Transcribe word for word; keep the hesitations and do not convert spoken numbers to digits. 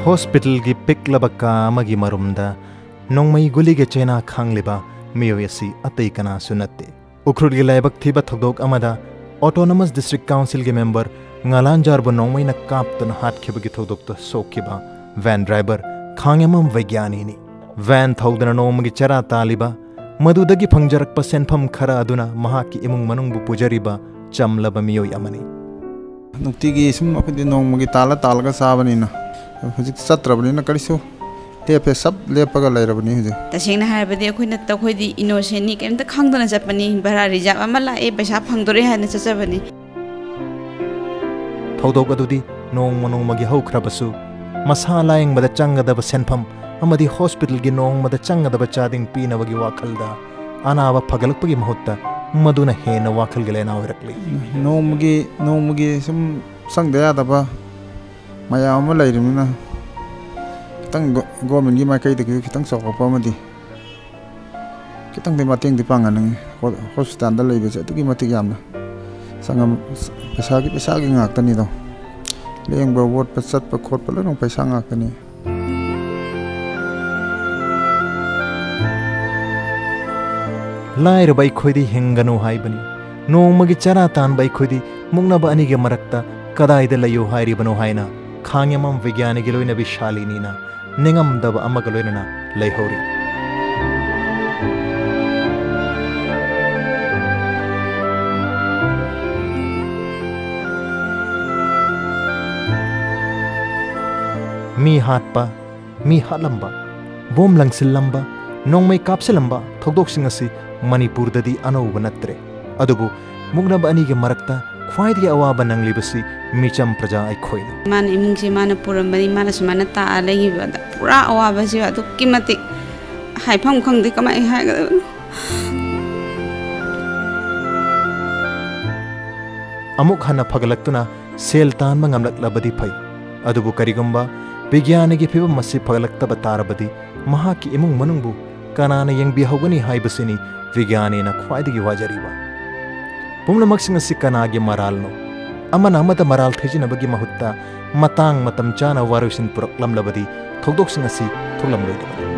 ꯍꯣꯁꯄꯤꯇꯥꯜꯒꯤ ꯄꯤꯛꯂꯕ ꯀꯥ ꯑꯃꯒꯤ ꯃꯔꯨꯝꯗ ꯅꯣꯡꯃꯩ ꯒꯨꯂꯤꯒꯤ ꯆꯩꯅꯥ ꯈꯥꯡꯂꯤꯕ ꯃꯤꯑꯣꯏ ꯑꯁꯤ ꯑꯇꯩ ꯀꯅꯥꯁꯨ ꯅꯠꯇꯦ꯫ ꯎꯈ꯭ꯔꯨꯜꯒꯤ ꯂꯥꯏꯕꯛ ꯊꯤꯕ ꯊꯧꯗꯣꯛ ꯑꯃꯗ ꯑꯣꯇꯣꯅꯣꯃꯁ ꯗꯤꯁꯇ꯭ꯔꯤꯛ ꯀꯥꯎꯟꯁꯤꯜꯒꯤ ꯃꯦꯝꯕꯔ ꯉꯥꯂꯥꯟꯖꯥꯔꯕꯨ ꯅꯣꯡꯃꯩꯅ ꯀꯥꯞꯇꯨꯅ ꯍꯥꯠꯈꯤꯕꯒꯤ ꯊꯧꯗꯣꯛꯇ ꯁꯣꯛꯈꯤꯕ ꯚꯦꯟ ꯗ꯭ꯔꯥꯏꯚꯔ ꯈꯥꯡꯉꯦꯝꯕꯝ ꯕꯤꯒ꯭ꯌꯥꯅꯤꯅꯤ꯫ ꯚꯦꯟ ꯊꯧꯗꯨꯅ ꯅꯣꯡꯃꯒꯤ ꯆꯔꯥ ꯇꯥꯜꯂꯤꯕ, ꯃꯗꯨꯗꯒꯤ ꯐꯪꯖꯔꯛꯄ ꯁꯦꯟꯐꯝ ꯈꯔ ꯑꯗꯨꯅ ꯃꯍꯥꯛꯀꯤ ꯏꯃꯨꯡ ꯃꯅꯨꯡꯕꯨ ꯄꯨꯖꯔꯤꯕ ꯆꯝꯂꯕ ꯃꯤꯑꯣꯏ ꯑꯃꯅꯤ꯫ ꯅꯨꯡꯇꯤꯒꯤ ꯁꯨꯝ ꯑꯩꯈꯣꯏꯗꯤ ꯅꯣꯡꯃꯒꯤ ꯇꯥꯜꯂ ꯇꯥꯜꯂꯒ ꯆꯥꯕꯅꯤꯅ ꯍꯧꯖꯤꯛ ꯆꯠꯇ꯭ꯔꯕꯅꯤꯅ ꯀꯔꯤꯁꯨ ꯂꯦꯞꯄꯦ, ꯁꯞ ꯂꯦꯞꯄꯒ ꯂꯩꯔꯕꯅꯤ ꯍꯧꯖꯤꯛ꯫ ꯇꯁꯦꯡꯅ ꯍꯥꯏꯔꯕꯗꯤ ꯑꯩꯈꯣꯏꯅ, ꯑꯩꯈꯣꯏꯗꯤ ꯏꯅꯣꯁꯦꯟꯅꯤ, ꯀꯔꯤꯝꯇ ꯈꯪꯗꯅ ꯆꯠꯄꯅꯤ꯫ ꯚꯔꯥ ꯔꯤꯖꯥꯕ ꯑꯃ ꯂꯥꯛꯑꯦ, ꯄꯩꯁꯥ ꯐꯪꯗꯣꯔꯦ ꯍꯥꯏꯅ ꯆꯠꯆꯕꯅꯤ꯫ ꯊꯧꯗꯣꯛ ꯑꯗꯨꯗꯤ ꯅꯣꯡꯃ ꯅꯣꯡꯃꯒꯤ ꯍꯧꯈ꯭ꯔꯕꯁꯨ, ꯃꯁꯥ ꯂꯥꯌꯦꯡꯕꯗ ꯆꯪꯒꯗꯕ ꯁꯦꯟꯐꯝ ꯑꯃꯗꯤ ꯍꯣꯁꯄꯤꯇꯥꯜꯒꯤ ꯅꯣꯡꯃꯗ ꯆꯪꯒꯗꯕ ꯆꯥꯗꯤꯡ ꯄꯤꯅꯕꯒꯤ ꯋꯥꯈꯜꯗ ꯑꯅꯥꯕ ꯐꯒꯠꯂꯛꯄꯒꯤ ꯃꯍꯨꯠꯇ ꯃꯗꯨꯅ ꯍꯦꯟꯅ ꯋꯥꯈꯜꯒꯤ ꯂꯥꯏꯅꯥ ꯑꯣꯏꯔꯛꯂꯤ꯫ ꯅꯣꯡꯃꯒꯤ, ꯅꯣꯡꯃꯒꯤ ꯁꯨꯝ ꯆꯪꯗ ꯌꯥꯗꯕ ꯃꯌꯥꯝ ꯑꯃ ꯂꯩꯔꯤꯕꯅꯤꯅ ꯈꯤꯇꯪ ꯒꯣ-, ꯒꯣꯔꯃꯦꯟꯒꯤ ꯃꯥꯏꯀꯩꯗꯒꯤ ꯈꯤꯇꯪ ꯆꯥꯎꯈꯠꯄ ꯑꯃꯗꯤ ꯈꯤꯇꯪꯗꯤ ꯃꯇꯦꯡꯗꯤ ꯄꯥꯡꯍꯟꯅꯤꯡꯉꯤ꯫ ꯍꯣ-, ꯍꯣꯁꯄꯤꯇꯥꯜꯗ ꯂꯩꯕꯁꯦ ꯑꯗꯨꯛꯀꯤ ꯃꯇꯤꯛ ꯌꯥꯝꯅ ꯆꯪꯉꯝ-, ꯄꯩꯁꯥꯒꯤ, ꯄꯩꯁꯥꯒꯤ ꯉꯥꯛꯇꯅꯤꯗꯣ꯫ ꯂꯦꯡꯕ, ꯑꯣꯠꯄ, ꯆꯠꯄ, ꯈꯣꯠꯄ ꯂꯣꯏꯅꯃꯛ ꯄꯩꯁꯥ ꯉꯥꯛꯇꯅꯤ꯫ ꯂꯥꯏꯔꯕ ꯑꯩꯈꯣꯏꯗꯤ ꯍꯤꯡꯒꯅꯨ ꯍꯥꯏꯕꯅꯤ꯫ ꯅꯣꯡꯃꯒꯤ ꯆꯔꯥ ꯇꯥꯟꯕ ꯑꯩꯈꯣꯏꯗꯤ ꯃꯨꯛꯅꯕ ꯑꯅꯤꯒꯤ ꯃꯔꯛꯇ ꯀꯗꯥꯏꯗ ꯂꯩꯌꯨ ꯍꯥꯏꯔꯤꯕꯅꯣ ꯍꯥꯏꯅ ꯈꯥꯡꯉꯦꯝꯕꯝ ꯕꯤꯒ꯭ꯌꯥꯅꯤꯒꯤ ꯂꯣꯏꯅꯕꯤ ꯁꯥꯂꯤꯅꯤꯅ ꯅꯤꯡꯉꯝꯗꯕ ꯑꯃꯒ ꯂꯣꯏꯅꯅ ꯂꯩꯍꯧꯔꯤ꯫ ꯃꯤ ꯍꯥꯠꯄ, ꯃꯤ ꯍꯥꯠꯂꯝꯕ, ꯕꯣꯝ ꯂꯪꯁꯤꯜꯂꯝꯕ, ꯅꯣꯡꯃꯩ ꯀꯥꯞꯁꯤꯜꯂꯝꯕ ꯊꯧꯗꯣꯛꯁꯤꯡ ꯑꯁꯤ ꯃꯅꯤꯄꯨꯔꯗꯗꯤ ꯑꯅꯧꯕ ꯅꯠꯇ꯭ꯔꯦ꯫ ꯑꯗꯨꯕꯨ ꯃꯨꯛꯅꯕ ꯑꯅꯤꯒꯤ ꯃꯔꯛꯇ ꯈ꯭ꯋꯥꯏꯗꯒꯤ ꯑꯋꯥꯕ ꯅꯪꯂꯤꯕꯁꯤ ꯃꯤꯆꯝ ꯄ꯭ꯔꯖꯥ ꯑꯩꯈꯣꯏꯅꯤ꯫ ꯃꯥꯅ ꯏꯃꯨꯡꯁꯦ ꯃꯥꯅ ꯄꯨꯔꯝꯕꯅꯤ, ꯃꯥꯅ ꯁꯨꯃꯥꯏꯅ ꯇꯥꯛꯑ ꯂꯩꯈꯤꯕꯗ ꯄꯨꯔꯥ ꯑꯋꯥꯕꯁꯤ ꯑꯗꯨꯛꯀꯤ ꯃꯇꯤꯛ ꯍꯥꯏꯐꯝ ꯈꯪꯗꯦ, ꯀꯃꯥꯏꯅ ꯍꯥꯏꯒꯗꯕꯅꯣ꯫ ꯑꯃꯨꯛ ꯍꯟꯅ ꯐꯒꯠꯂꯛꯇꯨꯅ ꯁꯦꯜ ꯇꯥꯟꯕ ꯉꯝꯂꯛꯂꯕꯗꯤ ꯐꯩ, ꯑꯗꯨꯕꯨ ꯀꯔꯤꯒꯨꯝꯕ ꯕꯤꯒ꯭ꯌꯥꯅꯤꯒꯤ ꯐꯤꯕꯝ ꯑꯁꯤ ꯐꯒꯠꯂꯛꯇꯕ ꯇꯥꯔꯕꯗꯤ ꯃꯍꯥꯛꯀꯤ ꯏꯃꯨꯡ ꯃꯅꯨꯡꯕꯨ ꯀꯅꯥꯅ ꯌꯦꯡꯕꯤꯍꯧꯒꯅꯤ ꯍꯥꯏꯕꯁꯤꯅꯤ ꯕꯤꯒ꯭ꯌꯥꯅꯤꯅ ꯈ꯭ꯋꯥꯏꯗꯒꯤ ꯋꯥꯖꯔꯤꯕ꯫ ꯄꯨꯝꯅꯃꯛꯁꯤꯡ ꯑꯁꯤ ꯀꯅꯥꯒꯤ ꯃꯔꯥꯜꯅꯣ? ꯑꯃꯅ ꯑꯃꯗ ꯃꯔꯥꯜ ꯊꯤꯖꯤꯟꯅꯕꯒꯤ ꯃꯍꯨꯠꯇ ꯃꯇꯥꯡ ꯃꯇꯝ ꯆꯥꯅ ꯋꯥꯔꯣꯏꯁꯤꯟ ꯄꯨꯔꯛꯂꯝꯂꯕꯗꯤ ꯊꯧꯗꯣꯛꯁꯤꯡ ꯑꯁꯤ ꯊꯣꯛꯂꯝꯂꯣꯏꯗꯕꯅꯤ꯫